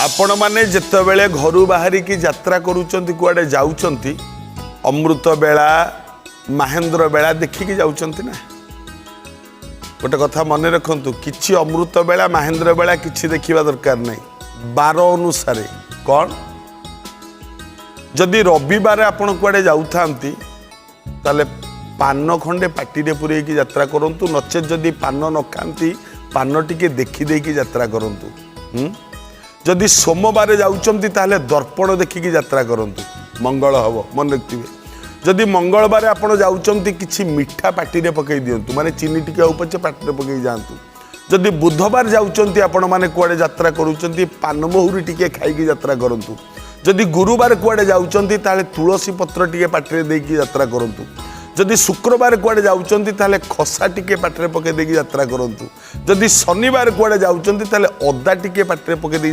ଆପଣମାନେ ଯେତେବେଳେ ଘରୁ ବାହାରିକି ଯାତ୍ରା କରୁଛନ୍ତି, କୁଆଡ଼େ ଯାଉଛନ୍ତି, ଅମୃତ ବେଳା, ମାହେନ୍ଦ୍ର ବେଳା ଦେଖିକି ଯାଉଛନ୍ତି ନା? ଗୋଟେ କଥା ମନେ ରଖନ୍ତୁ, କିଛି ଅମୃତ ବେଳା, ମାହେନ୍ଦ୍ର ବେଳା କିଛି ଦେଖିବା ଦରକାର ନାହିଁ। ବାର ଅନୁସାରେ କ'ଣ, ଯଦି ରବିବାର ଆପଣ କୁଆଡ଼େ ଯାଉଥାନ୍ତି, ତାହେଲେ ପାନ ଖଣ୍ଡେ ପାଟିରେ ପୂରେଇକି ଯାତ୍ରା କରନ୍ତୁ। ନଚେତ୍ ଯଦି ପାନ ନ ଖାଆନ୍ତି, ପାନ ଟିକେ ଦେଖିଦେଇକି ଯାତ୍ରା କରନ୍ତୁ, ହୁଁ? ଯଦି ସୋମବାର ଯାଉଛନ୍ତି, ତାହେଲେ ଦର୍ପଣ ଦେଖିକି ଯାତ୍ରା କରନ୍ତୁ, ମଙ୍ଗଳ ହେବ, ମନେ ରଖିଥିବେ। ଯଦି ମଙ୍ଗଳବାର ଆପଣ ଯାଉଛନ୍ତି, କିଛି ମିଠା ପାଟିରେ ପକାଇ ଦିଅନ୍ତୁ, ମାନେ ଚିନି ଟିକେ ହଉ ପଛେ ପାଟିରେ ପକାଇ ଯାଆନ୍ତୁ। ଯଦି ବୁଧବାର ଯାଉଛନ୍ତି, ଆପଣମାନେ କୁଆଡ଼େ ଯାତ୍ରା କରୁଛନ୍ତି, ପାନମହୁରି ଟିକେ ଖାଇକି ଯାତ୍ରା କରନ୍ତୁ। ଯଦି ଗୁରୁବାର କୁଆଡ଼େ ଯାଉଛନ୍ତି, ତାହେଲେ ତୁଳସୀ ପତ୍ର ଟିକେ ପାଟିରେ ଦେଇକି ଯାତ୍ରା କରନ୍ତୁ। ଯଦି ଶୁକ୍ରବାର କୁଆଡ଼େ ଯାଉଛନ୍ତି, ତାହେଲେ ଖସା ଟିକେ ପାଟିରେ ପକାଇ ଦେଇକି ଯାତ୍ରା କରନ୍ତୁ। ଯଦି ଶନିବାର କୁଆଡ଼େ ଯାଉଛନ୍ତି, ତାହେଲେ ଅଦା ଟିକେ ପାଟିରେ ପକାଇ ଦେଇକି